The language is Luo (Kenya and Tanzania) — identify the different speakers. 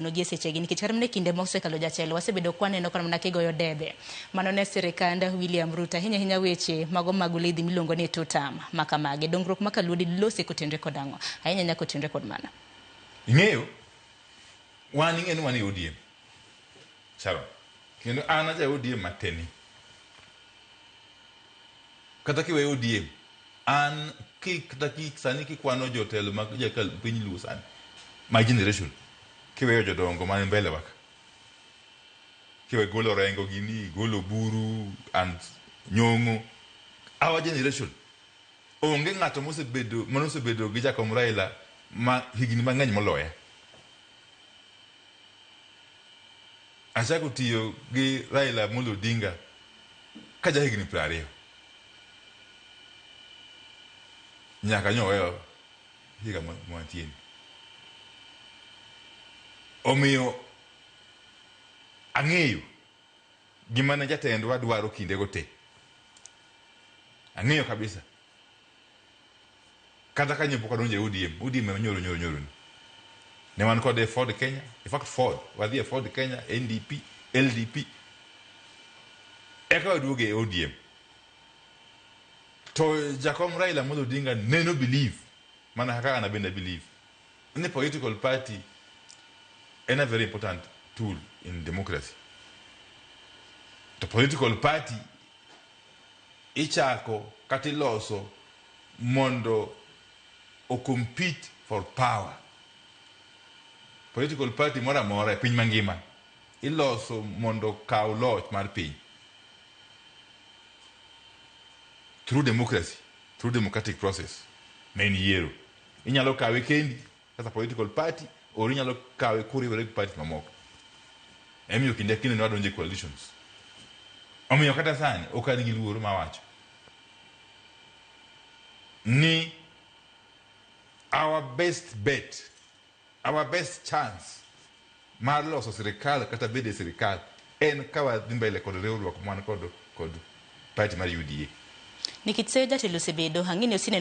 Speaker 1: No gie sechegi nikech kata mana e kinde mosekalo jatelo wasebedo kwaneno kata mana kigoyo debe mano ne sirikand William Ruto ahinya ahinya weche mago mag uledhi miluongo ni tutam makamagi dongruok ma kaluo dilosi kotenre kod ang'o ahinya ahinya kotenre kod mano.
Speaker 2: Ing'eyo wan ing'eyo ni wan e ODM Sharon kendo an aja ODM mateni kata kiweyo ODM an ki kata ki sani kikwano jotelo mag jaka piny Luo sani my generation kiweyo jodongo man mbele wa ka kiwe golo Orengo gini golo Oburu and Nyong'o our generation onge ng'ato mosebedo manosebedo gi jakom Raila ma higni mang'eny moloya. Achako tiyo gi Raila Amolo Odinga ka ja higni 20. Nyaka nyo oweyo higa mwantie ni. Omiyo ang'eyo gima ne jatendwa dwaro kindego te. Ang'eyo kabisa. Kata ka pok adonjo e ODM, ODM ema nyoro nyoro nyoro ni. Ne wan kode e Ford Kenya, in fact Ford, wadhi e Ford Kenya, NDP, LDP. Eka waduogo e ODM. To jakom Raila Amolo Odinga neno believe, mana kaka an abende believe, ni political party en a very important tool in democracy. To political party ichako kata iloso mondo o compete for power. Political party moro amora e piny mangima iloso mondo okaw loch mar piny through democracy, through democratic process ma en yiero. Inyalo kawe kendi as a political party or inyalo kawe kuriwore gi parties mamoko. Emomiyo kinde ka kinde ne wadonjo e coalitions. Omiyo kata sani ok an gi luoro mawacho ni our best bet, our best chance mar loso sirikal kata bedo e sirikal en ka wadhi mbele kod riwruok man kod party mar UDA.
Speaker 1: Nikech seyo jatelo osebedo, ang'e ni osineno.